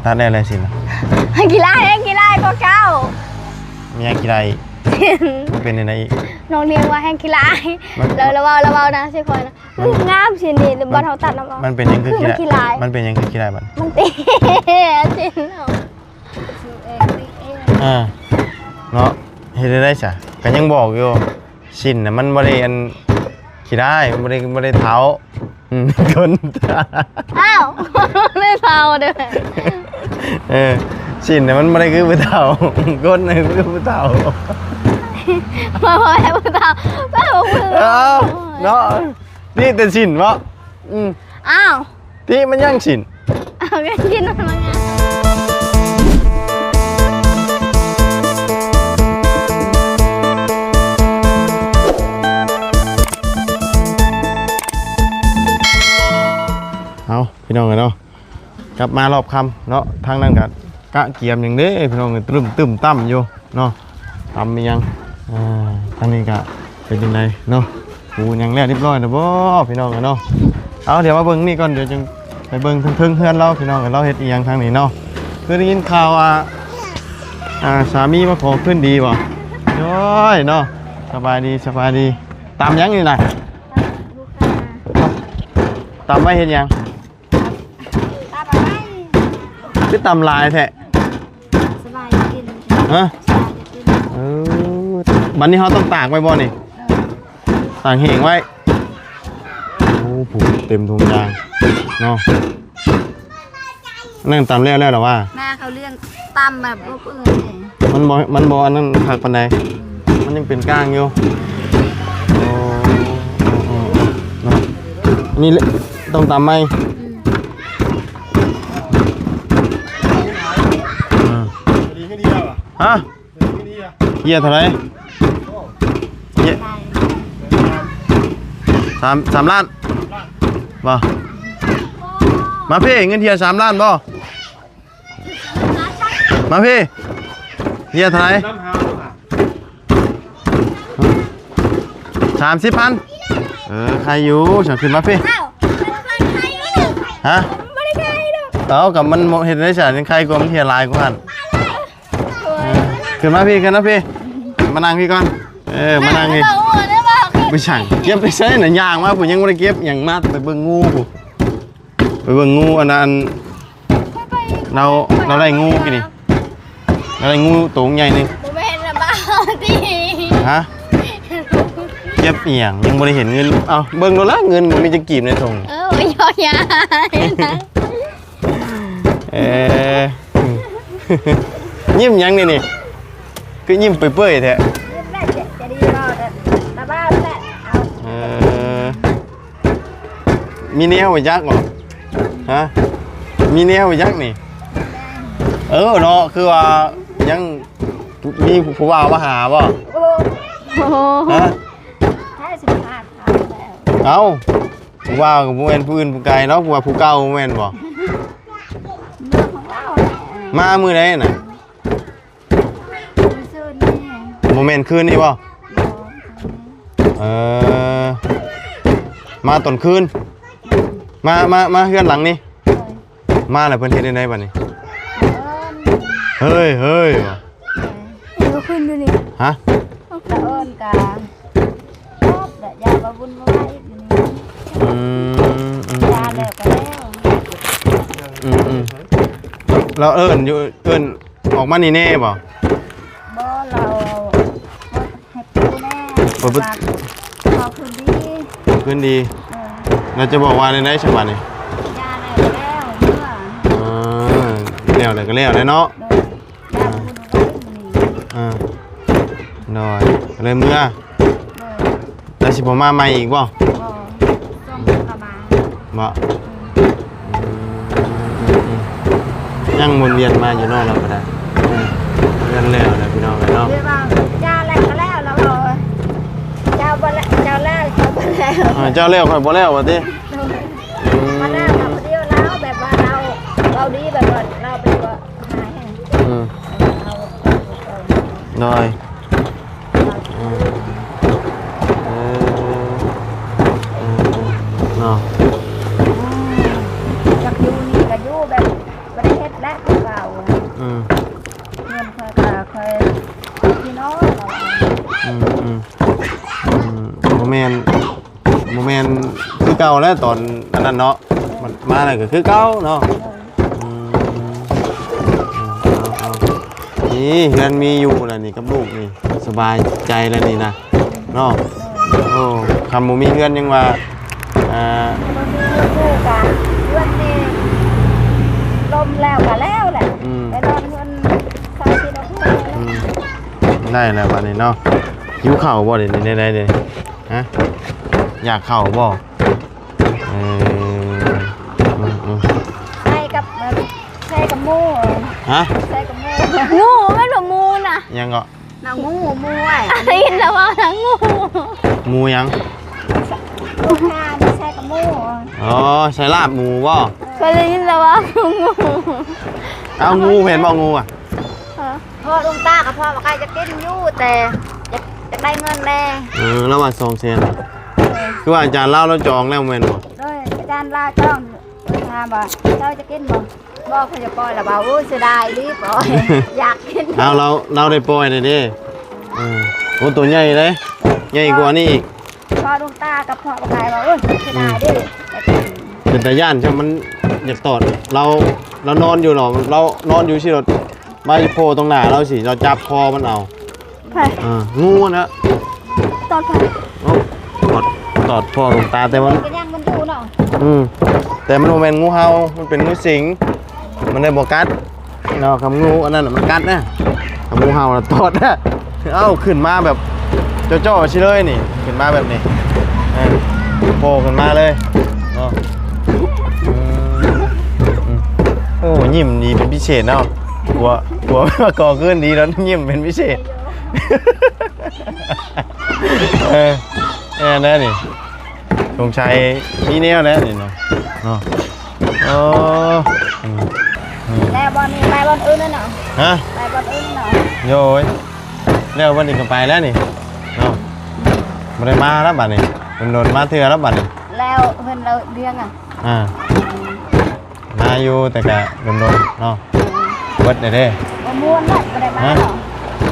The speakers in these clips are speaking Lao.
ຕັດແລ້ວແຫຼະສິນນະ. ແຮ່ງຂີ້ລ້າຍ ແຮ່ງຂີ້ລ້າຍກວ່າເກົ່າ. ມີຫຍັງຂີ້ລ້າຍອີກ? ມັນເປັນຈັ່ງໃດອີກ? ນ້ອງລຽນວ່າແຮ່ງຂີ້ລ້າຍ. ມັນ ລະ ລະເວົ້າ ລະເວົ້ານະ ຊິຄ່ອຍນະ. ມັນ ງາມສິນນີ້ ມັນ ບ່ອນເຮົາຕັດນຳເອົາ. ມັນເປັນຫຍັງຄືຂີ້ລ້າຍ? ມັນເປັນຫຍັງຄືຂີ້ລ້າຍບັດ? ມັນຕິ ສິນເອົາ. ອ່າ ເນາະ ເຮັດໄດ້ໃດສະ? ກໍຍັງບອກຢູ່ ສິນນະມັນບໍ່ໄດ້ອັນຂີ້ຮ້າຍ ມັນບໍ່ໄດ້ ບໍ່ໄດ້ເຖົ້າ ອືມ ຄົນ ອ້າວ ບໍ່ໄດ້ເຖົ້າເດີ້. ເອີ ສິນນະມັນບໍ່ໄດ້ຄືຜູ້ເຖົ້າ ຄົນນະຄືຜູ້ເຖົ້າ ບໍ່ ບໍ່ໃຫ້ຜູ້ເຖົ້າ ເອີ ເນາະ ນີ້ແຕ່ສິນເນາະ ອືມ ອ້າວ ຕິມັນຍັງສິນ ເອົາ ກໍກິນມັນມາ. ເອົາ ພີ່ນ້ອງເອີຍເນາະ ກັບມາຮອບຄ່ຳເນາະ ທາງນັ້ນກໍກະກຽມຫຍັງເດ້ ພີ່ນ້ອງເອີຍ ຕຶ້ມໆຕຳຢູ່ ເນາະ ຕຳອີ່ຫຍັງ ອ່າ ທາງນີ້ກະເປັນຈັ່ງໃດເນາະ ປູຫຍັງແລ້ວຮຽບຮ້ອຍແລ້ວບໍ່ ພີ່ນ້ອງເອີຍເນາະ. ເອົາ ດຽວມາເບິ່ງນີ້ກ່ອນ ດຽວຈຶ່ງໄປເບິ່ງເທິງໆເຮືອນລາວ ພີ່ນ້ອງເອີຍ ລາວເຮັດອີ່ຫຍັງທາງນີ້ເນາະ. ຄືໄດ້ຍິນຂ່າວວ່າ ອ່າ ສາມີມາຂໍຄືນດີບໍ່? ໂອ້ຍເນາະ ສະບາຍດີ ສະບາຍດີ. ຕຳຫຍັງນີ້ນະ? ຕຳໄວ້ເຮັດຫຍັງ? ຄືຕຳຫຼາຍແທ້? ສະບາຍກິນ ຮະ? ສະບາຍກິນ ເອີ ບັດນີ້ເຮົາຕ້ອງຕາກໄວ້ບໍ່ນີ້? ເອີ ຕາກແຫ້ງໄວ້. ໂອ້ ຜູ້ເຕັມຖົງຢາງເນາະ. ອັນນັ້ນຕຳແລ້ວແລ້ວລະວ່າ ໜ້າເຂົາລ້ຽງຕຳແບບບໍ່ເປື່ອຍ ມັນບໍ່ ມັນບໍ່ອັນນັ້ນຄັກປານໃດ ມັນຍັງເປັນກ້າງຢູ່. ໂອ້ ເນາະ ອັນນີ້ແຫຼະ ຕ້ອງຕຳໃໝ່. ອືມ ຮະ? ເຫຍື່ອເທົ່າໃດ? ເຫຍື່ອ ສາມ ສາມລ້ານບໍ່? ມາພີ້ ເງິນເຫຍື່ອສາມລ້ານບໍ່? ມາພີ້ ເຫຍື່ອເທົ່າໃດ? ສາມສິບພັນ. ເອີ ໄຄຢູ່ ຊັ້ນຂຶ້ນມາພີ້. ຮະ? ເອົາ ກໍມັນເຮັດໄດ້ຊັ້ນ ຍັງໄຄກວ່າ ມັນເຫຍື່ອຫຼາຍກວ່າຫັ້ນ. ເອີ ຂຶ້ນມາພີ້ ຂຶ້ນມາພີ້ ມານັ່ງພີ້ກ່ອນ. ເອີ ມານັ່ງພີ້. ໄປສັງ ເກັບໄປໃສນະ? ຍ່າງມາພຸ້ນ ຍັງບໍ່ໄດ້ເກັບຫຍັງມາ ໄປເບິ່ງງູພຸ້ນ ໄປເບິ່ງງູ ອັນນັ້ນ ລາວ ລາວໄດ້ງູກີ້ນີ້ ລາວໄດ້ງູໂຕໃຫຍ່ໜຶ່ງ. ບໍ່ແມ່ນລະບ່າວຕິ. ຮະ? ເກັບອີ່ຫຍັງ? ຍັງບໍ່ໄດ້ເຫັນເງິນ. ເອົ້າ ເບິ່ງໂລດລະ ເງິນບໍ່ມີຈັກກີບໃນຖົງ. ເອີ ບໍ່ຢອກຢາ. ເອີ ຍິ້ມຫຍັງນີ້ນີ້ ຄືຍິ້ມເປີຍໆແທ້? ເອີ ມີແນວບໍ່ຈັກບໍ່? ຮະ? ມີແນວບໍ່ຈັກນີ້? ເອີເນາະ ຄືວ່າຍັງມີຜູ້ບ່າວມາຫາບໍ່? ໂອ້ໂຫ ຮະ? ເອົ້າ ຜູ້ບ່າວກໍບໍ່ແມ່ນຜູ້ອື່ນຜູ້ໄກເນາະ ຜູ້ວ່າຜູ້ເກົ່າ ແມ່ນບໍ່? ມາມື້ໃດນະ? ບໍ່ແມ່ນຄືນນີ້ບໍ່? ເອີ ມາຕອນຄືນ ມາ ມາ ມາເຮືອນຫຼັງນີ້. ມາແລ້ວເພິ່ນເຮັດແນວໃດບັດນີ້? ເຮີ້ຍ ເຮີ້ຍ ບໍ່ຄືນຢູ່ນີ້. ຮະ? ເອີ້ນກະ ອອບແຫຼະ ຢ້ານວ່າວຸ່ນວາຍອີກຢູ່ນີ້. ອືມ ອືມ ຢ້ານແລ້ວກໍແລ້ວ. ອືມ ອືມ ລາວເອີ້ນຢູ່ ເອີ້ນອອກມານີ້ແນ່ບໍ່? ບໍ່ ລາວໃຫ້ປູແນ່ ເອີ ເພິ່ນວ່າຂໍຄືນດີ ຄືນດີ. ເອີ ລາວຈະບອກວ່າແນວໃດຊັ້ນບາດນີ້? ຢ້ານແລ້ວກໍແລ້ວ ເມື່ອ ເອີ ແລ້ວແລ້ວກໍແລ້ວແຫຼະເນາະ. ໂດຍ ຢ້ານບຸນໄວ້ມື້ນີ້ ເອີ ໂດຍ ກໍເລີຍເມືອ. ໂດຍ ແລ້ວຊິບໍ່ມາໃໝ່ອີກບໍ່? ບໍ່ ຊ່ວງນີ້ກໍມາ ບໍ່? ອືມ ອືມ ອືມ ຍັງວົນວຽນມາຢູ່ເນາະ ລາວກໍໄດ້. ເອີ ເຮືອນແລ້ວແລ້ວ ພີ່ນ້ອງເອີຍເນາະ ເຈົ້າແລ້ວກໍແລ້ວ ລາວເວົ້າ ເຈົ້າບໍ່ແລ້ວ ເຈົ້າແລ້ວຂ້ອຍບໍ່ແລ້ວ ເອີ ເຈົ້າແລ້ວຂ້ອຍບໍ່ແລ້ວວ່າຕິ? ໂດຍ ອືມ ມາແລ້ວກໍພໍດີລາວແບບວ່າລາວເວົ້າດີ ແບບວ່າລາວເປັນ ອືມ ໂດຍ ເອີ ເອີ ເນາະ ຈັກຢູ່ນີ້ກໍຢູ່ແບບບໍ່ໄດ້ເຮັດ ແລ້ວຕອນອັນນັ້ນເນາະ ມັນມາແລ້ວກໍຄືເກົ່າເນາະ. ອືມ ເອົາໆ ນີ້ເຮືອນມີຢູ່ແລ້ວນີ້ກັບລູກນີ້ ສະບາຍໃຈແລ້ວນີ້ນະເນາະ. ໂອ້ ຄັນບໍ່ມີເຮືອນຍັງວ່າ ອ່າ ບໍ່ມີເຮືອນຢູ່ກະເຮືອນນີ້ລົ້ມແລ້ວກະແລ້ວແຫຼະ. ອືມ ໄປນອນເຮືອນຊາວທີ່ນອກເຮືອນ. ອືມ ໄດ້ແລ້ວບັດນີ້ເນາະ. ຫິວເຂົ້າບໍ່ເດ ແນວໃດເດ? ຮະ ຢາກເຂົ້າບໍ່? ເອີ ອືມໆ ໃສ່ກັບ ເອີ ໃສ່ກັບໝູ. ຮະ ໃສ່ກັບໝູ. ໝູ ແມ່ນບໍ່ໝູນະ? ຫຍັງເກາະ? ນາງໝູ ໝູໄອ້ ໄດ້ຍິນແຕ່ວ່ານາງໝູ. ໝູຫຍັງ? ລູກຄ້ານີ້ໃສ່ກັບໝູ. ອໍ ໃສ່ລາບໝູບໍ່? ເອີ ເຄີຍໄດ້ຍິນແຕ່ວ່າໝູ. ເອົາ ງູເຫັນບໍ່ ງູອະ? ເອີ ພໍ່ຫຼວງຕາກັບພໍ່ບັກໄກ່ຈະກິນຢູ່ ແຕ່ຢາກ ຢາກໄດ້ເງິນແດ່. ເອີ ລາວວ່າສອງແສນ. ເອີ ຄືວ່າອາຈານລາວ ລາວຈອງແລ້ວແມ່ນບໍ່? ໂດຍ ອາຈານລາວຈອງ. ເອີ ຖາມວ່າເຈົ້າຈະກິນບໍ່? ບໍ່ ຂ້ອຍຈະປ່ອຍລະ. ວ່າ ໂອ້ຍ ເສຍດາຍອີ່ຫຼີ ປ່ອຍ ຢາກກິນ. ເອົາ ລາວ ລາວໄດ້ປ່ອຍແລ້ວເດ້. ເອີ ໂອ້ ໂຕໃຫຍ່ເດ້ ໃຫຍ່ກວ່ານີ້ອີກ. ພໍ່ຫຼວງຕາກັບພໍ່ບັກໄກ່ວ່າ ໂອ້ຍ ເສຍດາຍເດ້. ອືມ ເປັນຕາຢ້ານ ຊ່ຳມັນຢາກຕອດ. ລາວ ລາວນອນຢູ່ເນາະ ລາວນອນຢູ່ຊີ້ໂລດ ມາໂຜ່ຕົງໜ້າລາວຊີ້ ລາວຈັບຄໍມັນເອົາ. ໃຜ? ເອີ ງູນະ. ຕອດໃຜ? ໂອ້ ຕອດ ຕອດພໍ່ຫຼວງຕາ ແຕ່ມັນ ກໍຍັງມັນຢູ່ເນາະ. ອືມ ແຕ່ມັນບໍ່ແມ່ນງູເຫົ່າ ມັນເປັນງູສິງ ມັນເລີຍບໍ່ກັດເນາະ. ຄັນງູອັນນັ້ນນະມັນກັດນະ ຄັນງູເຫົ່ານະຕອດນະ. ເອົ້າ ຂຶ້ນມາແບບ ເຈາະໆ ຊີ້ເລີຍນີ້ ຂຶ້ນມາແບບນີ້ ເອີ ໂຜ່ຂຶ້ນມາເລີຍເນາະ. ອືມ ອືມ ໂອ້ ຍິ້ມດີເປັນພິເສດເນາະ. ຜົວ ຜົວວ່າກໍຄືນດີແລ້ວ ຍິ້ມເປັນພິເສດ. ເອີ ແມ່ນແລ້ວນີ້ ສົງໄສມີແນວແລ້ວນີ້ເນາະ ເນາະ. ໂອ້ ອືມ ອືມ ແລ້ວບ່ອນນີ້ໄປບ່ອນອື່ນແລ້ວເນາະ. ຮະ ໄປບ່ອນອື່ນເນາະ. ໂອ້ຍ ແລ້ວບັດນີ້ກໍໄປແລ້ວນີ້ເນາະ. ບໍ່ໄດ້ມາແລ້ວບັດນີ້ ດົນໆ ມາເທື່ອແລ້ວບັດນີ້. ແລ້ວເພິ່ນລະວຽກອະ ອ່າ ມາຢູ່ແຕ່ກະດົນໆ ເນາະ. ເອີ ເບິດແລ້ວເດ້. ບໍ່ມ່ວນແລ້ວ ບໍ່ໄດ້ມາ. ຮະ ເນາະ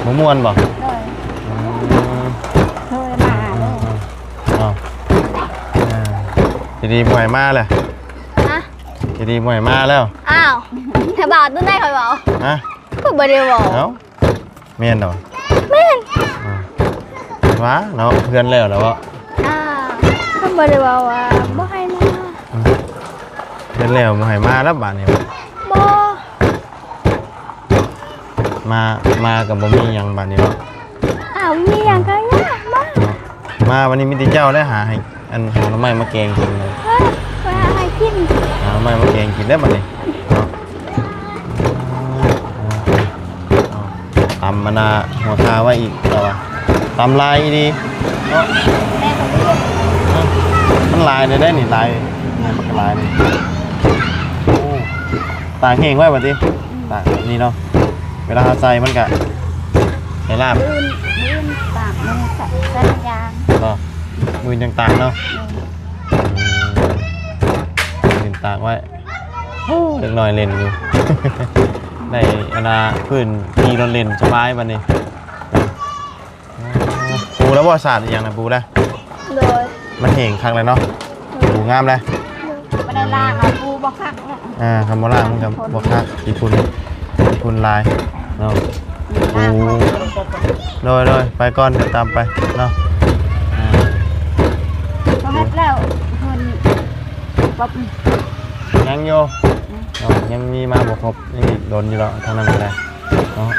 ບໍ່ມ່ວນບໍ່? ໂດຍ ອືມ ເຄີຍມາເນາະ. ອ່າ ຊິດີບໍ່ໃຫ້ມາແລ້ວ. ຮະ ຊິດີບໍ່ໃຫ້ມາແລ້ວ. ອ້າວ ຖ້າບ່າວຕົວໃດຂ້ອຍເວົ້າ. ຮະ ຂ້ອຍບໍ່ໄດ້ເວົ້າ. ເອົ້າ ແມ່ນດອກ. ແມ່ນ. ອ່າ ວ່າເນາະ ເຮືອນແລ້ວແລ້ວເບາະ. ອ່າ ເພິ່ນບໍ່ໄດ້ເວົ້າວ່າບໍ່ໃຫ້ມາ. ອືມ ເຮືອນແລ້ວບໍ່ໃຫ້ມາແລ້ວບາດນີ້. ບໍ່ ມາ ມາກໍບໍ່ມີຫຍັງບາດນີ້ເນາະ. ອ້າວ ມີຫຍັງກໍຢ່າມາ. ເນາະ ມາວັນນີ້ມີແຕ່ເຈົ້າແຫຼະຫາໃຫ້ ອັນ ຫາໜໍ່ໄມ້ມາແກງກິນເລີຍ. ເອີ ໄປຫາໃຫ້ກິນ ຫາໜໍ່ໄມ້ມາແກງກິນເດີ້ບັດນີ້ເນາະ. ຕຳອັນນ່າຫົວຂ່າໄວ້ອີກ ເຈົ້າວ່າຕຳຫຼາຍອີ່ຫຼີເນາະ. ແມ່ນບໍ່? ເອີ ມັນຫຼາຍແທ້ໆນີ້ ຫຼາຍ ແມ່ນ ມັນກໍຫຼາຍນີ້. ໂອ້ ຕາກແຫ້ງໄວ້ບັດນີ້ ຕາກແບບນີ້ເນາະ. ເວລາເຮົາໃສ່ມັນກະໃສ່ລາບ. ມື້ອື່ນ ມື້ອື່ນຕາກ ມື້ໃສ່ ໃສ່ຢາງເນາະ. ມື້ອື່ນຈັ່ງຕາກເນາະ. ອືມ ມື້ອື່ນຕາກໄວ້. ໂອ້ ເດັກນ້ອຍຫຼິ້ນຢູ່ ໄດ້ອັນນ່າພື້ນຂີ່ລົດຫຼິ້ນສະບາຍບັດນີ້. ປູແລ້ວບໍ່? ສາດອີ່ຫຍັງນະ ປູແລ້ວ? ໂດຍ ມັນແຫ້ງຄັກແລ້ວເນາະ. ໂດຍ ປູງາມແລ້ວ. ບໍ່ໄດ້ລ້າງ ອາ ປູບໍ່ຄັກແລ້ວ. ອ່າ ຄັນບໍ່ລ້າງມັນກໍບໍ່ຄັກ ຂີ້ຝຸ່ນ ຂີ້ຝຸ່ນຫຼາຍເນາະ. ອືມ ປູ ລ້າງກ່ອນ. ໂດຍໆ ໄປກ່ອນ ດຽວຕາມໄປເນາະ. ອ່າ ເຂົາເຮັດແລ້ວ ເພິ່ນ ປັບ ຍັງຢູ່ ອືມ ເນາະ ຍັງມີມາບໍ່ຄົບ ຍັງອີກດົນຢູ່ດອກ ທາງນັ້ນກໍໄດ້ເນາະ.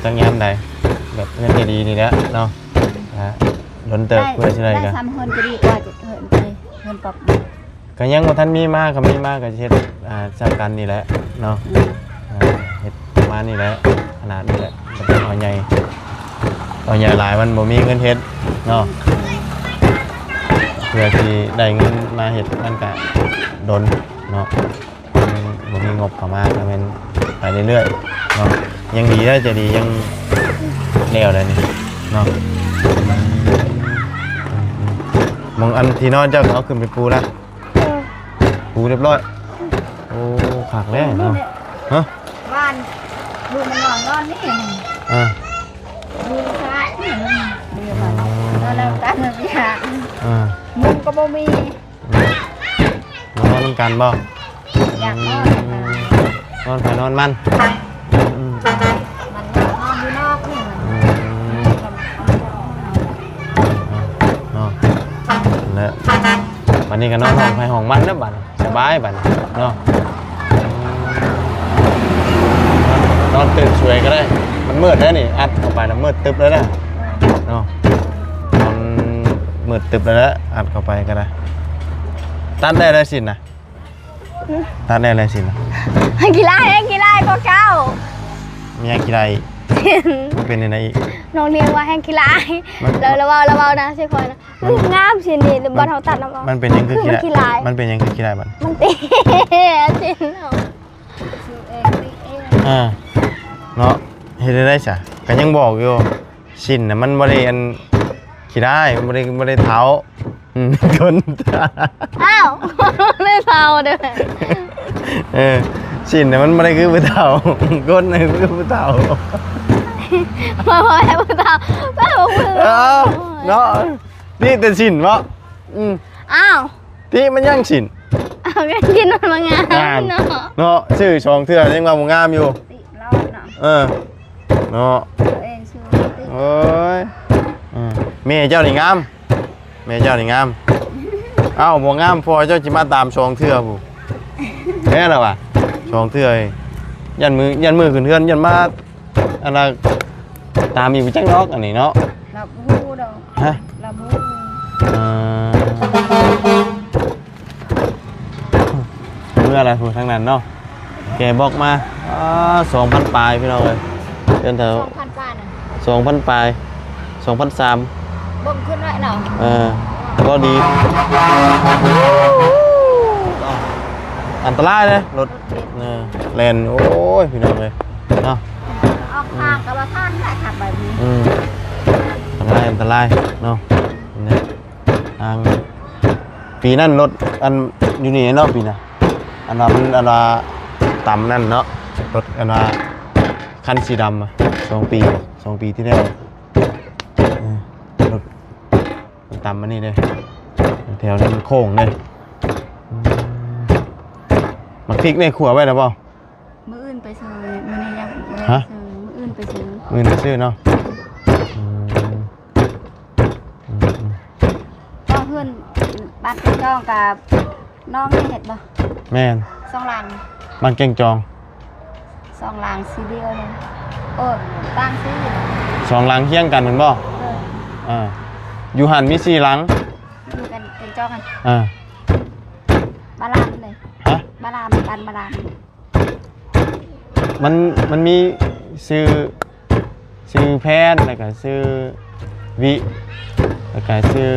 ຈັກຍາມໃດ ແບບເຮືອນກໍດີນີ້ແຫຼະເນາະ. ອ່າ ດົນເຕີບ ໄດ້ ເພື່ອຊິໄດ້ ໄດ້ ກໍ ສ່ຳເຮືອນກໍດີກວ່າ ເຮືອນ ເຮືອນປັບ ກໍຍັງບໍ່ທັນມີມາ ຄັນມີມາກໍຊິເຮັດ ອ່າ ສ່ຳກັນນີ້ແຫຼະເນາະ. ອືມ ອ່າ ເຮັດປະມານນີ້ແຫຼະ ຂະໜາດນີ້ແຫຼະ ບໍ່ຕ້ອງເອົາໃຫຍ່ ເອົາໃຫຍ່ຫຼາຍມັນບໍ່ມີເງິນເຮັດເນາະ. ເພື່ອຊິໄດ້ເງິນມາເຮັດມັນກະດົນເນາະ. ບໍ່ມີງົບເຂົ້າມາກໍແມ່ນໄປເລື້ອຍໆເນາະ. ຍັງດີເດີ ໃຈດີ ຍັງແລ້ວແລ້ວນີ້ເນາະ. ອືມ ໝ່ອງອັນທີ່ນອນເຈົ້າກໍເອົາຂຶ້ນໄປປູແລ້ວ. ເອີ ປູຮຽບຮ້ອຍ. ໂອ້ ຄັກແລ້ວເນາະ. ຮະ ບ້ານ ລູກມັນນອນ ນອນນີ້. ອ່າ ຢູ່ຊາຍນີ້ ມັນຢູ່ບ້ານ ອືມ ນອນນຳກັນ ມັນຢາກ ອ່າ ມຸງກໍບໍ່ມີ. ມານອນນຳກັນບໍ່? ຢາກນອນນຳກັນ ນອນໃຜນອນມັນ. ອືມ ມັນນອນຢູ່ນອກນີ້ ອືມ ເນາະ ແລ້ວບັດນີ້ກໍນອນຫ້ອງໃຜຫ້ອງມັນແລ້ວບັດນີ້ ສະບາຍບັດນີ້ເນາະ. ນອນຕື່ນສວຍກໍໄດ້ ມັນມືດແລ້ວນີ້ ອັດເຂົ້າໄປແລ້ວມືດຕຶບເລີຍນະເນາະ. ນອນມືດຕຶບແລ້ວແຫຼະ ອັດເຂົ້າໄປກໍໄດ້. ຕັດໄດ້ແລ້ວສິ້ນນະ ຕັດແດ່ແລ້ວຊິນະ. ຂີ້ລ້າຍແຮງ ຂີ້ລ້າຍກວ່າເກົ່າ. ມີຫຍັງຂີ້ລ້າຍອີກ? ມັນເປັນຈັ່ງໃດອີກ? ນ້ອງນຽງວ່າແຮງຂີ້ລ້າຍ ມັນ ລະ ລະເວົ້າ ລະເວົ້ານະ ຊິຄ່ອຍນະ ມັນ ງາມຊິນນີ້ ມັນ ບັດເຮົາຕັດນຳເອົາ. ມັນເປັນຫຍັງຄືຂີ້ລ້າຍ? ມັນເປັນຫຍັງຄືຂີ້ລ້າຍບັດ? ມັນເຕະຊິນເນາະ. ອ່າ ເນາະ ເຮັດໄດ້ໃດຊະ? ກໍຍັງບອກຢູ່ ຊິນນະມັນບໍ່ໄດ້ອັນຂີ້ຮ້າຍ ມັນບໍ່ໄດ້ ບໍ່ໄດ້ເຖົ້າ ອືມ ຄົນ ອ້າວ ໄດ້ເຖົ້າເດີ້. ເອີ ຊິນນະມັນບໍ່ໄດ້ຄືຜູ້ເຖົ້າ ຄົນນະຄືຜູ້ເຖົ້າ ບໍ່ ບໍ່ໃຫ້ຜູ້ເຖົ້າ ເອີ ເນາະ ນີ້ແຕ່ຊິນເນາະ. ອືມ ອ້າວ ຕິມັນຍັງຊິນ ອ້າວ ກິນມັນມາງາມເນາະ ເນາະ ຊື້ສອງເທື່ອຍັງວ່າບໍ່ງາມຢູ່ ຕິລອດເນາະ ເອີ ເນາະ ໂອ້ຍ ເອີ ແມ່ເຈົ້ານີ້ງາມ ແມ່ເຈົ້ານີ້ງາມ ເອົ້າ ບໍ່ງາມ ພໍ່ເຈົ້າຊິມາຕາມສອງເທື່ອພຸ້ນ ແມ່ນລະວ່າ ສອງເທື່ອ ຢ້ານມື້ ຢ້ານມື້ຂຶ້ນເຮືອນ ຢ້ານມາ ອັນນ່າ ຕາມອີກບໍ່ຈັກດອກອັນນີ້ເນາະ ລາວບໍ່ຮູ້ດອກ ຮະ ລາວບໍ່ຮູ້ ເອີ ເມື່ອລະຜູ້ທາງນັ້ນເນາະ ແກບອກມາ ອາ ສອງພັນປາຍ ພີ່ນ້ອງເອີຍ ເດືອນເທົ່າ ສອງພັນປາຍນະ ສອງພັນປາຍ ສອງພັນສາມ ເບິ່ງຂຶ້ນໄວ້ເນາະ ເອີ ກໍດີ ອັນຕະລາຍເດ້ລົດ ເອີ ແລ່ນ ໂອ້ຍ ພີ່ນ້ອງເອີຍ ເນາະ ອອກທາງກໍບໍ່ທັນແຫຼະ ຂັບແບບນີ້ ອືມ ອັນຕະລາຍ ອັນຕະລາຍເນາະ ນີ້ ທາງ ປີນັ້ນລົດ ອັນ ຢູ່ນີ້ເນາະ ປີນະ ອັນວ່າມັນ ອັນວ່າຕຳນັ້ນເນາະ ລົດ ອັນວ່າຄັນສີດຳ ສອງປີ ສອງປີທີ່ແລ້ວ ເອີ ລົດ ມັນຕຳອັນນີ້ເດ້ ແຖວນີ້ມັນໂຄ້ງເດ້ ອືມ ໝາກພິກນີ້ຂົ້ວໄວ້ແລ້ວບໍ່? ມື້ອື່ນໄປຊື້ ມື້ນີ້ຍັງບໍ່ໄດ້ ຮະ? ຊື້ ມື້ອື່ນໄປຊື້ ມື້ອື່ນໄປຊື້ເນາະ ອືມ ອືມ ເຈົ້າເຮືອນບ້ານເປັນຈອງກັບ ນ້ອງນີ້ເຮັດບໍ່? ແມ່ນ ສອງຫຼັງ ບ້ານແກ້ງຈອງ ສອງຫຼັງສີດຽວເລີຍ ໂອ້ ຕ່າງສີ ສອງຫຼັງຮຽງກັນແມ່ນບໍ່? ເອີ ອ່າ ຢູ່ຫັ້ນມີສີ່ຫຼັງ ຢູ່ກັນເປັນຈອກຫັ້ນ ອ່າ ບາລານເລີຍ ຮະ? ບາລານ ບ້ານບາລານ ມັນ ມັນມີຊື່ ຊື່ແພນ ແລ້ວກະຊື່ວິ ແລ້ວກະຊື່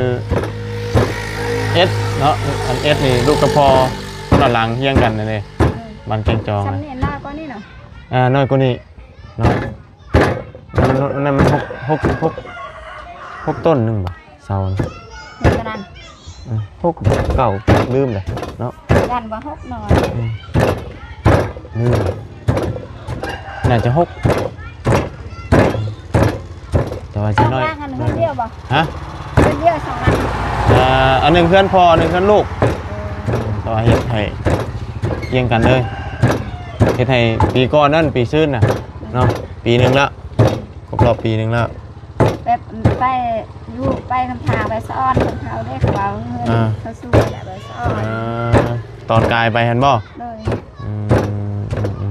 ເອັດເນາະ ອັນເອັດນີ້ລູກກັບພໍ່ ຄົນລະຫຼັງຮຽງກັນນັ້ນເດ້ ເອີ ບ້ານແກ້ງຈອງ ຊ່ຳນີ້ ນ້ອຍກວ່ານີ້ເນາະ ອ່າ ນ້ອຍກວ່ານີ້ເນາະ ນັ້ນ ນັ້ນມັນຫົກ ຫົກ ຫົກ ຫົກຕົ້ນໜຶ່ງບໍ່? ເສົານີ້ ເທົ່ານັ້ນ ເອີ ຫົກ ເກົ້າ ລືມເລີຍເນາະ ຢ້ານວ່າຫົກໜ້ອຍ ອືມ ລືມ ໜ້າຈະຫົກ ແຕ່ວ່າຊິນ້ອຍ ສອງຫຼັງຫັ້ນເຮືອນດຽວບໍ່? ຮະ? ເຮືອນດຽວສອງຫຼັງ ເອີ ອັນໜຶ່ງເຮືອນພໍ່ ອັນໜຶ່ງເຮືອນລູກ ເອີ ແຕ່ວ່າເຮັດໃຫ້ຮຽງກັນເລີຍ ເຮັດໃຫ້ປີກ່ອນນັ້ນ ປີຊືນນະເນາະ ປີໜຶ່ງລະ ຄົບຮອບປີໜຶ່ງແລ້ວ ແບບໄປຢູ່ໄປນຳທາງໄປສະອອນເຂົາເດ້ ເຂົາເວົ້າເຮືອນ ອ່າ ເຂົາສວຍແຫຼະໄປສະອອນ ອ່າ ຕອນກາຍໄປຫັ້ນບໍ່? ໂດຍ ອືມ ອືມ ອືມ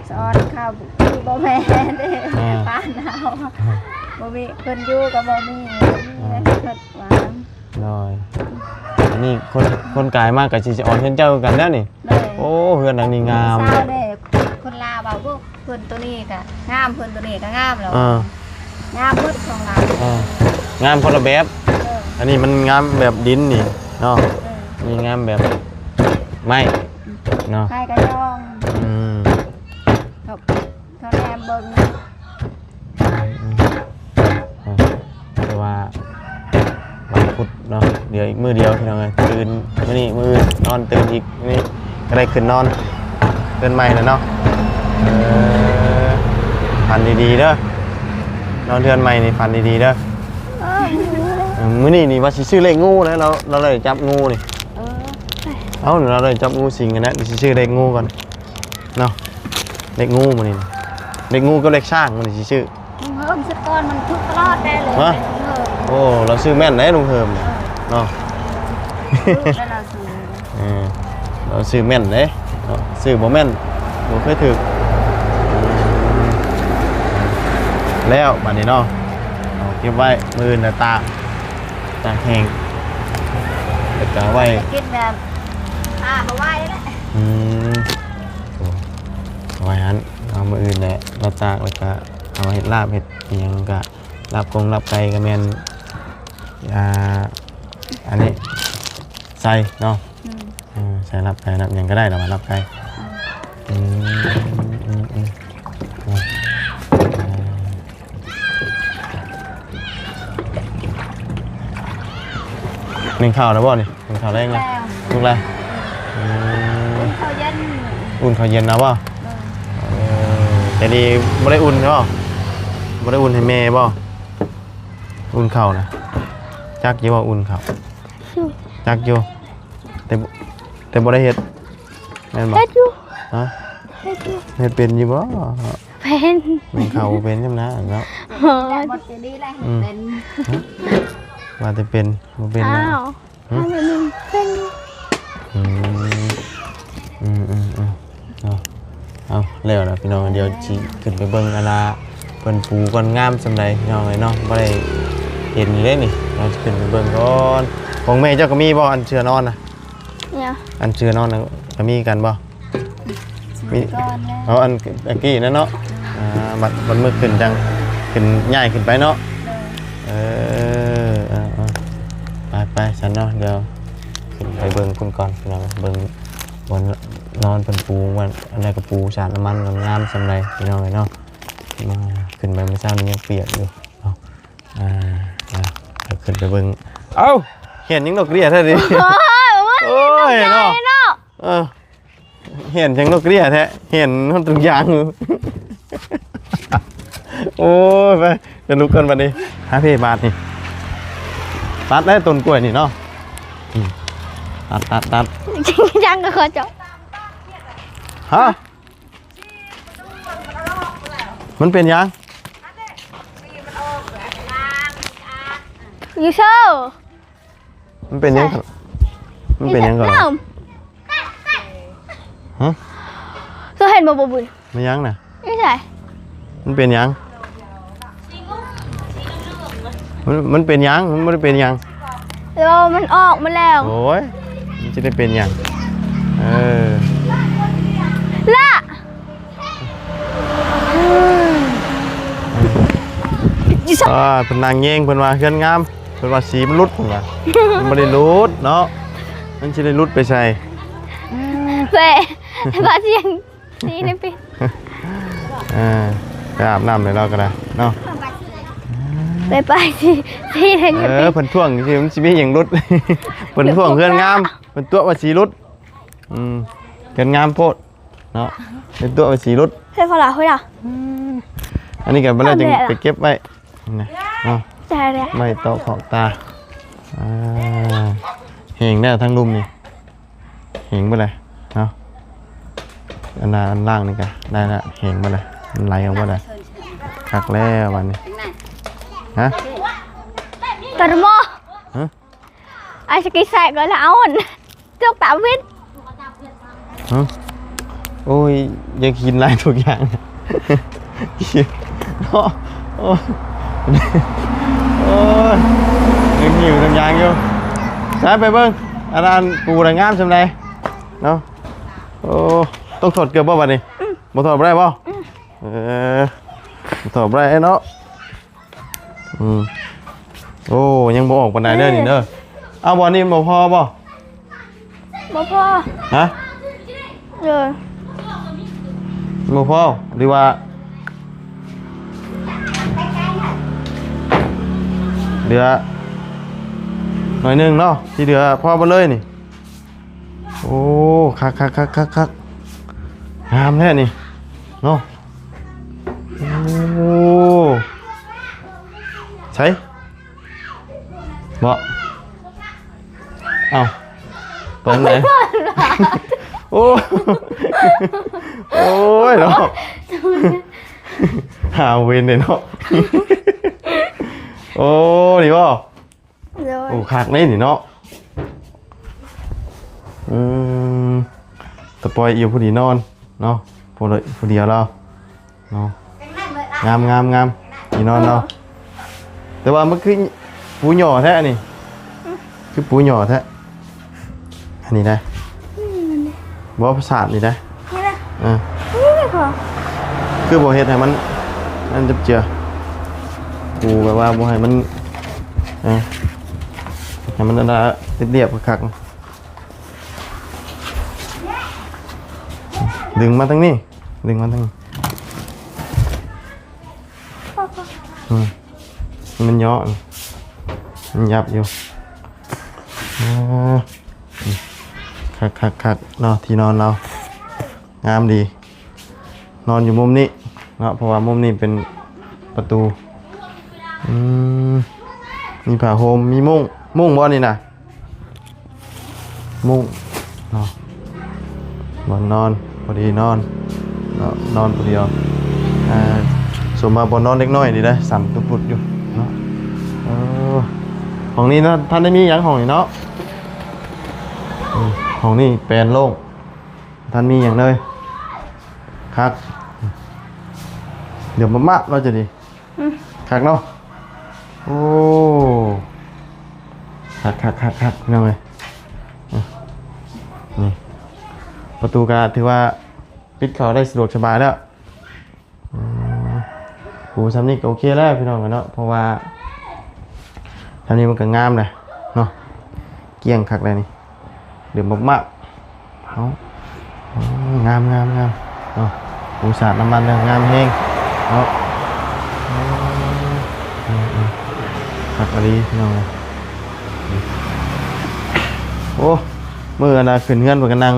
ສະອອນເຂົາຄືບໍ່ແມ່ນເດ້ ອ່າ ປານເຮົາ ອ່າ ບໍ່ມີເພິ່ນຢູ່ກໍບໍ່ມີ ບໍ່ມີ ອ່າ ເພິ່ນວ່າ ໂດຍ ອັນນີ້ຄົນ ຄົນກາຍມາກໍຊິສະອອນເຮືອນເຈົ້າຄືກັນແລ້ວນີ້ ໂດຍ ໂອ້ ເຮືອນຫຼັງນີ້ງາມ ເຊົາເດ້ ຄົນລາວວ່າ ໂອ້ ເຮືອນໂຕນີ້ກະງາມ ເຮືອນໂຕນີ້ກະງາມແລ້ວ ອ່າ ງາມເບິດສອງຫຼັງ ອ່າ ງາມຄົນລະແບບ ເອີ ອັນນີ້ມັນງາມແບບດິນນີ້ເນາະ ເອີ ອັນນີ້ງາມແບບໄມ້ເນາະ ໄມ້ກະຍອງ ອືມ ເຂົາ ເຂົາແນມເບິ່ງ ອືມ ອ່າ ແຕ່ວ່າວັນພຸດເນາະ ດຽວອີກມື້ດຽວພີ່ນ້ອງເອີຍ ຕື່ນມື້ນີ້ມື້ອື່ນນອນ ຕື່ນອີກມື້ນີ້ກໍໄດ້ຂຶ້ນນອນເຮືອນໃໝ່ແລ້ວເນາະ ເອີ ຝັນດີໆເດີ ນອນເຮືອນໃໝ່ນີ້ຝັນດີໆເດີ ເອີ ມື້ນີ້ນີ້ວ່າຊິຊື້ເລກງູແລ້ວ ລາວ ລາວໄດ້ຈັບງູນີ້ ເອີ ເອົາ ລາວໄດ້ຈັບງູສິງກັນແລ້ວ ຊິຊື້ເລກງູກ່ອນເນາະ. ເລກງູມື້ນີ້ນະ ເລກງູກັບເລກຊ້າງມື້ນີ້ຊິຊື້. ລຸງເຮີມສະກ່ອນ ມັນຖືກຕະຫຼອດແດ່ເລີຍ. ຮະ? ລຸງເຮີມ ໂອ້ ລາວຊື້ແມ່ນເດ້ລຸງເຮີມ ເອີ ເນາະ. ຖືກແລ້ວລາວຊື້ ເອີ ລາວຊື້ແມ່ນເດ້ເນາະ ຊື້ບໍ່ແມ່ນບໍ່ເຄີຍຖືກ. ແລ້ວບາດນີ້ເນາະ ເອົາເກັບໄວ້ ມື້ອື່ນລະຕາກ ຕາກແຫ້ງ ແລ້ວກໍເອົາໄວ້ ກິນແບບຕາກບໍ່ໄຫວແລ້ວ. ອືມ ໂອ້ ເອົາໄວ້ຫັ້ນ ເອົາມື້ອື່ນແຫຼະ ລະຕາກ ແລ້ວກໍເອົາເຮັດລາບ ເຮັດອີ່ຫຍັງ ກະລາບກົງລາບໄກ່ກໍແມ່ນ ອ່າ ອັນນີ້ໃສ່ເນາະ. ອືມ ເອີ ໃສ່ລາບໄກ່ລາບຫຍັງກໍໄດ້ລະວ່າລາບໄກ່. ອືມ ອືມ ອືມ ອືມ ອືມ ໜຶ້ງເຂົ້າແລ້ວບໍ່ນີ້? ໜຶ້ງເຂົ້າແລ້ວຍັງ? ແລ້ວ ສຸກແລ້ວ. ອືມ ອຸ່ນເຂົ້າເຢັນ ອຸ່ນເຂົ້າເຢັນເອົາບໍ່? ເອີ ເອີ ແຕ່ນີ້ບໍ່ໄດ້ອຸ່ນເນາະ ບໍ່ໄດ້ອຸ່ນໃຫ້ແມ່ບໍ່? ອຸ່ນເຂົ້ານະ ຈັກຢູ່ບໍ່ອຸ່ນເຂົ້າ? ຈັກຢູ່ ແຕ່ ແຕ່ບໍ່ໄດ້ເຮັດ ແມ່ນບໍ່? ເຮັດຢູ່. ຮະ? ເຮັດຢູ່. ເຮັດເປັນຢູ່ບໍ່? ເປັນ. ໜຶ້ງເຂົ້າບໍ່ເປັນຊ້ຳນະເນາະ. ໂອ້ຍ ໝົດແຕ່ນີ້ແຫຼະ ອືມ ເປັນ. ຮະ? ວ່າແຕ່ເປັນ ບໍ່ເປັນນະ. ອ້າວ ຫຶ? ເປັນຢູ່. ອືມ ອືມ ອືມ ອືມ ເນາະ. ເອົາ ແລ້ວລະພີ່ນ້ອງ ດຽວຊິຂຶ້ນໄປເບິ່ງອັນນ່າ ເພິ່ນປູກ່ອນ ງາມສ່ຳໃດພີ່ນ້ອງເອີຍເນາະ. ບໍ່ໄດ້ເຫັນເລີຍນີ້ ເຮົາຊິຂຶ້ນໄປເບິ່ງກ່ອນ. ຂອງແມ່ເຈົ້າກໍມີບໍ່ ອັນເສື່ອນອນນະ? ຫຍັງ? ອັນເສື່ອນອນນະ ກໍມີຄືກັນບໍ່? ມີກ່ອນແລ້ວ. ເອົາ ອັນຕະກີ້ນັ້ນເນາະ. ອ່າ ບັດ ບັດມື້ຂຶ້ນຈັ່ງຂຶ້ນ ຍ້າຍຂຶ້ນໄປເນາະ. ເອີ ເອີ ເອີ ໄປໆ ຊັ້ນເນາະ ດຽວຂຶ້ນໄປເບິ່ງພຸ້ນກ່ອນພີ່ນ້ອງ ເບິ່ງບ່ອນນອນເພິ່ນປູ ອັນນັ້ນກໍປູສາດນ້ຳມັນ ງາມສ່ຳໃດພີ່ນ້ອງເອີຍເນາະ. ມາຂຶ້ນໄປມື້ເຊົ້ານີ້ຍັງປຽກຢູ່ເນາະ. ອ່າ ອ່າ ຂຶ້ນໄປເບິ່ງ. ເອົ້າ ເຫັນຫຍັງດອກເລຍແທ້ນີ້. ໂອ້ຍ ໂອ້ຍເນາະ ເນາະ. ເອີ ເຫັນຫຍັງດອກເລຍແທ້ ເຫັນຮອດທຸກຢ່າງ. ໂອ້ຍ ໄປ ຈະລຸກກ່ອນບັດນີ້. ຫາເພບາດນີ້ ຕັດແລ້ວຕົ້ນກ້ວຍນີ້ເນາະ. ອືມ ຕັດ ຕັດ ຕັດ. ຍັງກໍຂໍເຈາະ. ຮະ? ມັນເປັນຫຍັງ? ຢູ່ເຊີ? ມັນເປັນຫຍັງ? ມັນເປັນຫຍັງກ່ອນ? ຮະ? ເຈົ້າເຫັນບໍ່ ບໍ່ບຸນ? ແມ່ນຫຍັງນະ? ຢູ່ໃສ? ມັນເປັນຫຍັງ? ມັນ ມັນເປັນຫຍັງ? ມັນບໍ່ໄດ້ເປັນຫຍັງ. ໂອ້ ມັນອອກມາແລ້ວ. ໂອ້ຍ ມັນຊິໄດ້ເປັນຫຍັງ? ເອີ ລະ ອ່າ ເພິ່ນນັ່ງແຍງ ເພິ່ນວ່າເຮືອນງາມ ເພິ່ນວ່າສີມັນຫຼຸດ ເພິ່ນວ່າ. ມັນບໍ່ໄດ້ຫຼຸດເນາະ ມັນຊິໄດ້ຫຼຸດໄປໃສ? ແປະ ວ່າສຽງ ນີ້ນີ້ເປັນ ເອີ ໄປອາບນ້ຳໃຫ້ລາວກໍໄດ້ເນາະ. ໄປ ໄປ ຊິ ຊິ ເອີ ເພິ່ນທ້ວງຊິ ມັນຊິມີຫຍັງຫຼຸດ? ເພິ່ນທ້ວງເຮືອນງາມ ເພິ່ນຕົວະວ່າສີຫຼຸດ. ອືມ ເຮືອນງາມໂພດເນາະ ເຮັດຕົວະວ່າສີຫຼຸດ. ເຮັດພໍລະ ເຮີ້ຍລະ. ອັນນີ້ກໍບໍ່ໄດ້ ຈັ່ງໄປເກັບໄວ້ນະເນາະ ໄວ້ເຕາະຂອກຕາ. ອ່າ ແຫ້ງແລ້ວທາງລຸ່ມນີ້. ແຫ້ງເບິດແລ້ວເນາະ. ອັນນ່າ ອັນລ່າງນີ້ກະໄດ້ລະ ແຫ້ງເບິດແລ້ວ ມັນໄຫຼອອກເບິດແລ້ວ. ຄັກແລ້ວບາດນີ້. ຮະ? ຕະມອ. ຮະ? ໄອສະກີແຊກກໍລະເອົາ ຕົກຕາວິດ. ຮະ? ໂອ້ຍ ຢາກກິນຫຼາຍທຸກຢ່າງເນາະ. ໂອ້ຍ ໂອ້ຍ ຍັງຫິວທັງຢ່າງຢູ່. ໃສ່ໄປເບິ່ງ ອັນນັ້ນປູນະງາມສ່ຳໃດເນາະ. ໂອ້ ຕ້ອງຖອດເກືອບບໍ່ບາດນີ້? ອືມ ບໍ່ຖອດບໍ່ໄດ້ບໍ່? ອືມ ເອີ ຖອດບໍ່ໄດ້ເນາະ. ອືມ ໂອ້ ຍັງບໍ່ອອກປານໃດເດີນີ້ເດີ. ເອີ ເອົາ ບ່ອນນີ້ບໍ່ພໍບໍ່? ບໍ່ພໍ. ຮະ? ເອີ ບໍ່ພໍ ຫຼືວ່າ ເຫຼືອໜ້ອຍໜຶ່ງເນາະ ທີ່ເຫຼືອພໍເບິດເລີຍນີ້. ໂອ້ ຄັກໆໆໆ ງາມແທ້ນີ້ເນາະ. ໂອ້ ໃສ ເບາະ ເອົ້າ ເປີດໃດ? ໂອ້ ໂອ້ຍເນາະ ຫາເວັນເດ້ເນາະ. ໂອ້ ນີ້ບໍ່? ໂດຍ. ໂອ້ ຄັກເດ້ນີ້ເນາະ. ອືມ ຕາປອຍອີ່ພໍດີນອນເນາະ ພໍດີ ພໍດີລາວເນາະ. ງາມ ງາມ ງາມ ທີ່ນອນລາວ. ເອີ ແຕ່ວ່າມັນຄືປູຫຍໍ້ແທ້ອັນນີ້ ອືມ ຄືປູຫຍໍ້ແທ້. ອັນນີ້ໄດ໋ ອືມ ບໍ່ ປະສາດນີ້ໄດ໋ ນີ້ນະ ເອີ ນີ້ນະ ຄືບໍ່ເຮັດໃຫ້ມັນ ອັນຈັບເຈືອ ປູແບບວ່າບໍ່ໃຫ້ມັນ ເອີ ໃຫ້ມັນອັນລະລຽບໆ ຄັກໆ. ດຶງມາທາງນີ້ ດຶງມາທາງນີ້ ອືມ ມັນຍໍ້ ມັນຫຍັບຢູ່. ເອີ ຄັກໆໆ ເນາະ ທີ່ນອນລາວ ງາມດີ. ນອນຢູ່ມຸມນີ້ເນາະ ເພາະວ່າມຸມນີ້ເປັນປະຕູ. ອືມ ມີຜ້າຫົ່ມ ມີມຸ້ງ ມຸ້ງບໍ່ນີ້ນະ? ມຸ້ງເນາະ ບ່ອນນອນ ພໍດີນອນເນາະ ນອນຜູ້ດຽວ. ອ່າ ສົມວ່າບ່ອນນອນເດັກນ້ອຍນີ້ໄດ໋ ສັ່ນຕຸດໆຢູ່ເນາະ. ເອີ ຫ້ອງນີ້ນະ ທັນໄດ້ມີຫຍັງຫ້ອງນີ້ເນາະ. ອືມ ຫ້ອງນີ້ແປນໂລ່ງ ທັນມີຫຍັງເລີຍ. ຄັກ ດຽວມາມາເນາະ ຈະດີ. ອືມ ຄັກເນາະ. ໂອ້ ຄັກໆໆໆ ພີ່ນ້ອງເອີຍ. ອືມ ນີ້ ປະຕູກະຖືວ່າປິດເຂົ້າໄດ້ສະດວກສະບາຍແລ້ວ. ອືມ ປູຊ່ຳນີ້ກະໂອເຄແລ້ວ ພີ່ນ້ອງເອີຍເນາະ ເພາະວ່າຊ່ຳນີ້ມັນກະງາມແລ້ວເນາະ ກ້ຽງຄັກແລ້ວນີ້. ເດືອມມາກໆ ເອົາ ໂອ້ ງາມໆໆ ເນາະ. ປູສາດນ້ຳມັນແລ້ວງາມແຮງເນາະ. ເອີ ຄັກອີ່ຫຼີ ພີ່ນ້ອງເອີຍ. ໂອ້ ມື້ອັນນ່າຂຶ້ນເຮືອນເພິ່ນກະນັ່ງ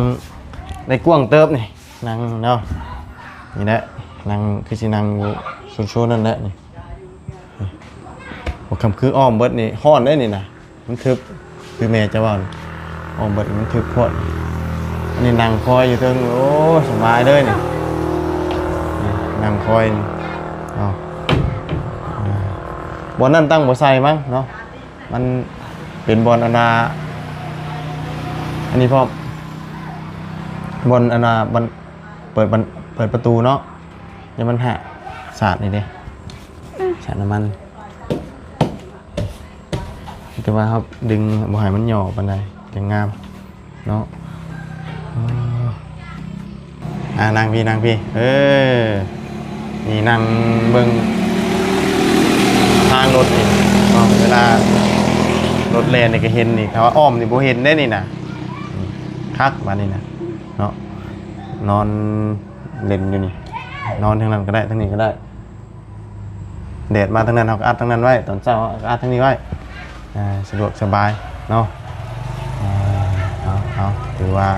ໄດ້ກວ້າງເຕີບນີ້ ນັ່ງເນາະ ນີ້ແຫຼະ ນັ່ງຄືຊິນັ່ງຢູ່ໂຊນໆ ນັ້ນແຫຼະນີ້. ໂອ້ ຄຳຄືອ້ອມເບິດນີ້ ຮ້ອນເດ້ນີ້ນະ ມັນທຶບ ຄືແມ່ເຈົ້າເວົ້າ ອ້ອມເບິດມັນທຶບໂພດ. ອັນນີ້ນັ່ງຄອຍຢູ່ເທິງ ໂອ້ ສະບາຍເລີຍນີ້ ນີ້ນັ່ງຄອຍນີ້ເນາະ. ອ່າ ບ່ອນນັ້ນຕັ້ງບໍ່ໃສ່ມັ້ງເນາະ ມັນເປັນບ່ອນອັນນ່າ ອັນນີ້ພ້ອມ ບ່ອນອັນນ່າ ບ່ອນເປີດ ເປີດປະຕູເນາະ. ຢ່າມັນຫະ ສາດນີ້ເດ້ ອືມ ສາດນ້ຳມັນ ແຕ່ວ່າເຮົາດຶງບໍ່ໃຫ້ມັນຫຍໍ້ປານໃດ ຈັ່ງງາມເນາະ. ເອີ ອ່າ ນັ່ງພີ້ ນັ່ງພີ້ ເອີ ນີ້ນັ່ງເບິ່ງທາງລົດນີ້ເນາະ ເວລາລົດແລ່ນນີ້ກະເຫັນນີ້ ຖ້າວ່າອ້ອມນີ້ບໍ່ເຫັນເດ້ນີ້ນະ. ຄັກບາດນີ້ນະເນາະ ນອນ ເຫຼັ້ນຢູ່ນີ້ ນອນທາງນັ້ນກະໄດ້ ທາງນີ້ກະໄດ້. ແດດມາທາງນັ້ນ ເຮົາກະອັດທາງນັ້ນໄວ້ ຕອນເຊົ້າເຮົາກະອັດທາງນີ້ໄວ້ ອ່າ ສະດວກສະບາຍເນາະ. ເອົາ ເອົາ ຖືວ່າ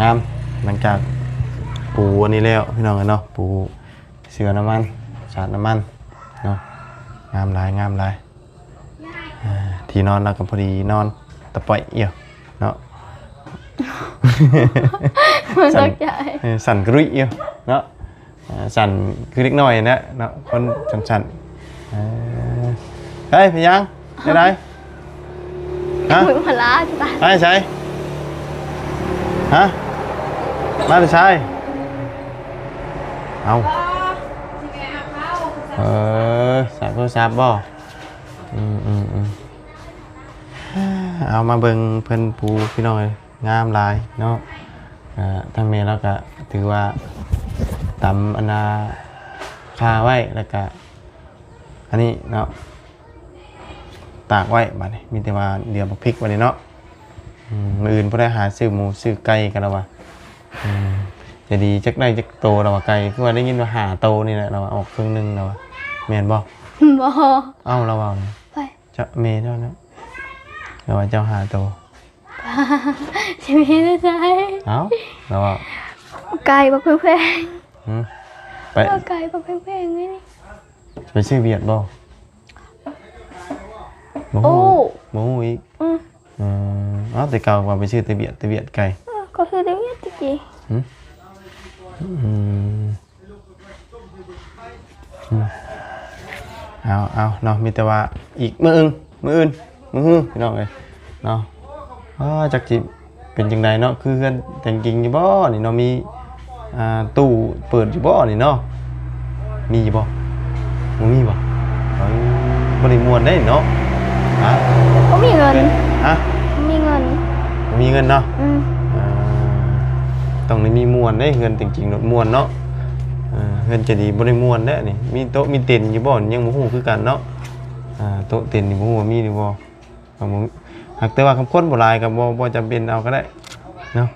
ງາມ ຫຼັງຈາກປູອັນນີ້ແລ້ວ ພີ່ນ້ອງເອີຍເນາະ ປູເສື່ອນ້ຳມັນ ສາດນ້ຳມັນເນາະ. ງາມຫຼາຍ ງາມຫຼາຍ. ອ່າ ທີ່ນອນລາວກະພໍດີນອນຕະປອຍອີ່ເນາະ ມັນຕົກໃຈ ເອີ ສັ່ນກະລຸຍອີ່ເນາະ ອ່າ ສັ່ນຄືເດັກນ້ອຍຫັ້ນແຫຼະເນາະ ຄົນສັ່ນໆ. ເອີ ເຮີ້ຍ ເປັນຫຍັງ ແນວໃດ ຮະ ມາລາ ມາແຕ່ໃສ ຮະ ມາແຕ່ໃສ? ເອົ້າ ເອີ ສາກໂທລະສັບບໍ່? ອືມ ເອົາມາເບິ່ງເພິ່ນປູພີ່ນ້ອງເອີຍ ງາມຫຼາຍເນາະ. ອ່າ ທາງແມ່ລາວກະຖືວ່າຕຳອັນນ່າຂ່າໄວ້ ແລ້ວກະອັນນີ້ເນາະ ຕາກໄວ້. ບາດນີ້ມີແຕ່ວ່າດຽວບັກພິກບາດນີ້ເນາະ. ອືມ ມື້ອື່ນຜູ້ໃດຫາຊື້ໝູຊື້ໄກ່ກະລາວວ່າ ອືມ ຈະດີຈັກໄດ້ຈັກໂຕລາວວ່າ ໄກ່ ຄືວ່າໄດ້ຍິນວ່າຫ້າໂຕນີ້ແຫຼະລາວວ່າ ອອກເຄິ່ງໜຶ່ງລາວວ່າ ແມ່ນບໍ່? ບໍ່ ເອົ້າ ລາວເວົ້ານະ ໃຜ? ເຈົ້າ ແມ່ເຈົ້ານະ ລາວວ່າເຈົ້າຫ້າໂຕ ຊິມີແຕ່ໃສ? ເອົ້າ ລາວວ່າ ໄກ່ບັກແພງໆ ຫື ໄປ ເອົາໄກ່ບັກແພງໆນີ້ ໄປຊື້ຫວຽດບໍ່? ບໍ່ຮູ້ ບໍ່ຮູ້ອີກ ອືມ ເອີ ເອົາ ແຕ່ເກົ່າວ່າໄປຊື້ແຕ່ຫວຽດ ແຕ່ຫວຽດໄກ່ ເອີ ເຂົາຊື້ແຕ່ຫວຽດແຕ່ກີ້ ຫຶ ອືມ ອືມ ເອົາ ເອົາເນາະ ມີແຕ່ວ່າອີກມື້ອື່ນ ມື້ອື່ນ ມື້ຮື ພີ່ນ້ອງເອີຍເນາະ. ອ້າ ຈັກຊິເປັນຈັ່ງໃດເນາະ ຄືເຮືອນແຕ່ງກິງຢູ່ບໍ່ນີ້ເນາະ ມີ ອ່າ ຕູ້ເປີດຢູ່ບໍ່ນີ້ເນາະ ມີຢູ່ບໍ່ ບໍ່ມີບໍ່? ເອີ ບໍ່ໄດ້ມ່ວນເດ້ເນາະ ຮະ ບໍ່ມີເງິນ ຮະ ບໍ່ມີເງິນ ບໍ່ມີເງິນເນາະ ອືມ ອ່າ ຕ້ອງໄດ້ມີມ່ວນເດ້ ເຮືອນແຕ່ງກິງໂລດມ່ວນເນາະ ເອີ ເຮືອນໃຈດີບໍ່ໄດ້ມ່ວນເດ້ນີ້ ມີໂຕະມີເຕັນຢູ່ບໍ່ ຍັງບໍ່ຮູ້ຄືກັນເນາະ ອ່າ ໂຕະເຕັນນີ້ບໍ່ຮູ້ວ່າມີຫຼືບໍ່. ກໍບໍ່ ຫາກແຕ່ວ່າຄັນຄົນບໍ່ຫຼາຍກໍບໍ່ ບໍ່ຈຳເປັນເອົາກໍໄດ້ເນາະ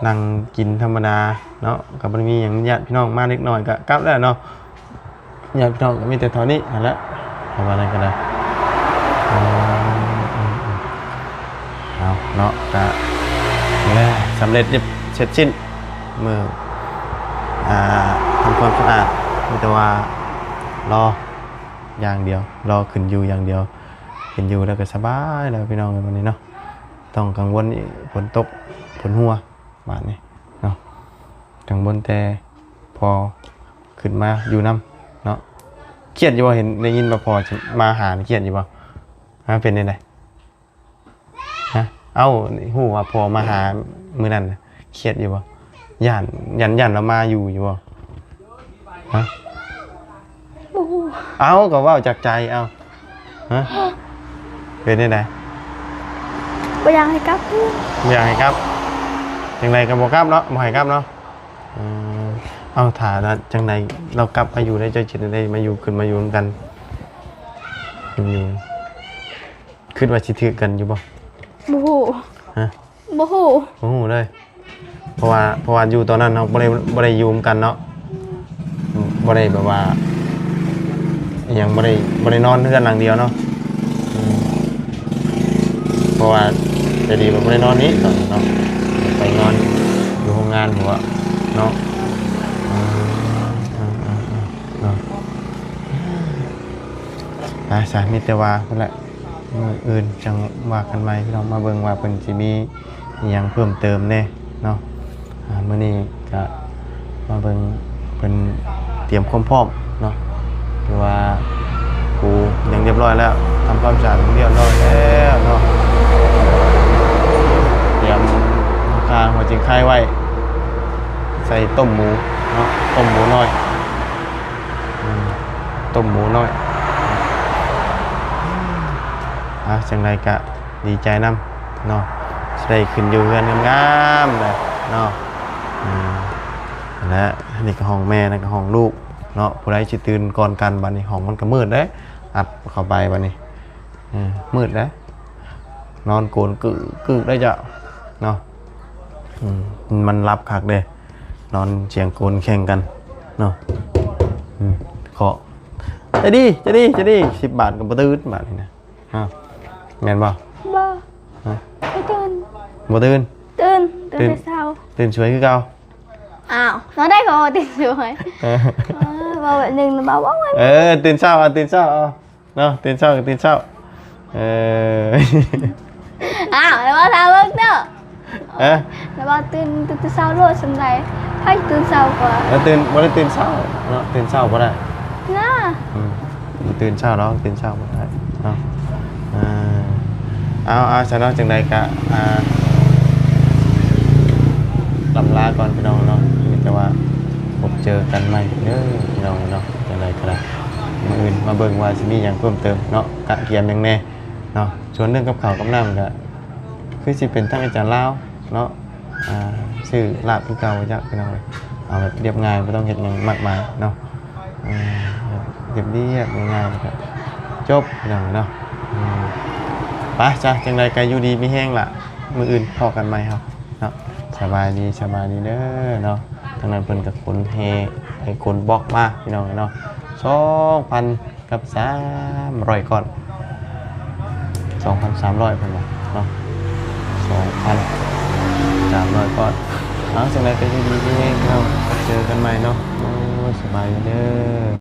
ນັ່ງກິນທຳມະດາເນາະ ກໍບໍ່ໄດ້ມີຫຍັງ ຍາດພີ່ນ້ອງມາເລັກນ້ອຍກໍກັບແລ້ວເນາະ ຍາດພີ່ນ້ອງກໍມີແຕ່ເທົ່ານີ້ຫັ້ນແຫຼະ ປະມານນັ້ນກໍໄດ້ ເອີ ເອົາເນາະ ກໍແລ້ວ ສຳເລັດເສັດສິ້ນ ມື້ ອ່າ ທຳຄວາມສະອາດ ມີແຕ່ວ່າລໍຢ່າງດຽວ ລໍຂຶ້ນຢູ່ຢ່າງດຽວ. ເຫັນຢູ່ແລ້ວກໍສະບາຍແລ້ວພີ່ນ້ອງເອີຍ ບັດນີ້ເນາະ ຕ້ອງກັງວົນອີກ ຝົນຕົກຝົນຮົ່ວບາດນີ້ເນາະ ກັງວົນແຕ່ພໍ່ຂຶ້ນມາຢູ່ນຳເນາະ. ຄຽດຢູ່ບໍ່? ເຫັນໄດ້ຍິນວ່າພໍ່ຊິມາຫາ ຄຽດຢູ່ບໍ່? ຫາ ເປັນແນວໃດ? ຮະ? ເອົ້າ ຮູ້ວ່າພໍ່ມາຫາມື້ນັ້ນນະ ຄຽດຢູ່ບໍ່? ຢ້ານ ຢ້ານ ຢ້ານລາວມາຢູ່ຢູ່ບໍ່? ຮະ? ບໍ່ຮູ້. ເອົ້າ ກໍເວົ້າຈາກໃຈເອົາ. ຮະ? ເປັນຈັ່ງໃດ? ບໍ່ຢາກໃຫ້ກັບ. ບໍ່ຢາກໃຫ້ກັບ? ຈັ່ງໃດກໍບໍ່ກັບເນາະ ບໍ່ໃຫ້ກັບເນາະ. ເອີ ເອົາ ຖ້າລະຈັ່ງໃດລາວກັບມາຢູ່ໄດ້ ເຈົ້າຊິໄດ້ມາຢູ່ ຂຶ້ນມາຢູ່ນຳກັນ ຢູ່ ຄິດວ່າຊິຖືກກັນຢູ່ບໍ່? ບໍ່ຮູ້. ຮະ? ບໍ່ຮູ້. ບໍ່ຮູ້ເລີຍ. ເພາະວ່າ ເພາະວ່າຢູ່ຕອນນັ້ນເຮົາບໍ່ໄດ້ ບໍ່ໄດ້ຢູ່ນຳກັນເນາະ ບໍ່ໄດ້ແບບວ່າອີ່ຫຍັງ ບໍ່ໄດ້ ບໍ່ໄດ້ນອນເຮືອນຫຼັງດຽວເນາະ. ອືມ ເພາະວ່າໃຈດີວ່າບໍ່ໄດ້ນອນນີ້ຕອນນັ້ນເນາະ ໄປນອນຢູ່ໂຮງງານພຸ້ນເນາະ. ອືມ ເນາະ ໄປຊະ ມີແຕ່ວ່າພຸ້ນແຫຼະ ມື້ອື່ນຈັ່ງວ່າກັນໃໝ່ພີ່ນ້ອງ ມາເບິ່ງວ່າເພິ່ນຊິມີອີ່ຫຍັງເພີ່ມເຕີມແດ່ເນາະ. ອາ ມື້ນີ້ກະມາເບິ່ງເພິ່ນຕຽມຄວາມພ້ອມເນາະ ຄືວ່າປູຫຍັງຮຽບຮ້ອຍແລ້ວ ທຳຄວາມສະອາດຮຽບຮ້ອຍແລ້ວເນາະ. ຕຽມຄາຫົວຈິງໄຄໄວ້ ໃສ່ຕົ້ມໝູເນາະ ຕົ້ມໝູນ້ອຍ. ອືມ ຕົ້ມໝູນ້ອຍ. ອາ ຈັ່ງໃດກະດີໃຈນຳເນາະ ຊິໄດ້ຂຶ້ນຢູ່ເຮືອນງາມໆແຫຼະເນາະ. ອືມ ຫັ້ນແຫຼະ ອັນນີ້ກໍຫ້ອງແມ່ ນັ້ນກໍຫ້ອງລູກເນາະ. ຜູ້ໃດຊິຕື່ນກ່ອນກັນ ບາດນີ້ຫ້ອງມັນກໍມືດເດ້ ອັດເຂົ້າໄປບາດນີ້ ເອີ ມືດເດ້ ນອນໂກນກຶກໆໄດ້ເຈົ້າເນາະ. ອືມ ມັນຫຼັບຄັກເດ້ ນອນສຽງໂກນແຂ່ງກັນເນາະ. ອືມ ເຄາະ ໃຈດີ ໃຈດີ ໃຈດີ ສິບບາດກໍບໍ່ຕື່ນບາດນີ້ນະ. ອ້າວ ແມ່ນບໍ່? ບໍ່ ຮະ? ບໍ່ຕື່ນ. ບໍ່ຕື່ນ? ຕື່ນ ຕື່ນ ຕື່ນແຕ່ເຊົ້າ ຕື່ນສວຍຄືເກົ່າ. ອ້າວ ນອນໄດ້ກໍບໍ່ຕື່ນສວຍ. ເອີ ເອີ ເວົ້າແບບໜຶ່ງ ເວົ້າ ເວົ້າ ເອີ ຕື່ນເຊົ້າ ເອົາ ຕື່ນເຊົ້າ ເອົາ ເນາະ ຕື່ນເຊົ້າກໍຕື່ນເຊົ້າ. ເອີ ອ້າວ ແລ້ວວ່າຖ້າເບິ່ງເດີ. ຮະ? ແລ້ວວ່າຕື່ນ ຕື່ນແຕ່ເຊົ້າໂລດສ່ຳໃດ ໃຜຕື່ນເຊົ້າກວ່າ? ແລ້ວຕື່ນ ບໍ່ໄດ້ຕື່ນເຊົ້າເນາະ ຕື່ນເຊົ້າບໍ່ໄດ້ນະ. ອືມ ບໍ່ຕື່ນເຊົ້າດອກ ຕື່ນເຊົ້າບໍ່ໄດ້ເນາະ. ເອີ ເອົາ ເອົາ ຊັ້ນເນາະ ຈັ່ງໃດກະ ອ່າ ລ່ຳລາກ່ອນພີ່ນ້ອງເນາະ ມີແຕ່ວ່າພົບເຈີກັນໃໝ່ເດີພີ່ນ້ອງເນາະ. ຈັ່ງໃດກໍໄດ້ ມື້ອື່ນມາເບິ່ງວ່າຊິມີຫຍັງເພີ່ມເຕີມເນາະ ກະກຽມຫຍັງແດ່ເນາະ. ສ່ວນເລື່ອງກັບເຂົ້າກັບນ້ຳກະຄືຊິເປັນທາງອາຈານລາວເນາະ ອ່າ ຊື້ລາບຄືເກົ່າ ບໍ່ຈັກພີ່ນ້ອງເອີຍ ເອົາແບບລຽບງ່າຍ ບໍ່ຕ້ອງເຮັດຫຍັງມາກມາຍເນາະ. ເອີ ແບບລຽບໆງ່າຍໆ ແລ້ວກະຈົບພີ່ນ້ອງເນາະ. ອືມ ໄປຊະ ຈັ່ງໃດກະຢູ່ດີມີແຮງລະ ມື້ອື່ນພໍ້ກັນໃໝ່ເຮົາເນາະ. ສະບາຍດີ ສະບາຍດີເດີເນາະ. ທາງນັ້ນເພິ່ນກໍຂົນແຮ່ ໃຫ້ຂົນບລັອກມາພີ່ນ້ອງເນາະ ສອງພັນ ກັບສາມຮ້ອຍກ້ອນ ສອງພັນສາມຮ້ອຍເພິ່ນວ່າເນາະ ສອງພັນສາມຮ້ອຍກ້ອນ. ເອົາ ຈັ່ງໃດກໍຢູ່ດີມີແຮງເນາະ ເຈີກັນໃໝ່ເນາະ. ໂອ້ ສະບາຍດີເດີ.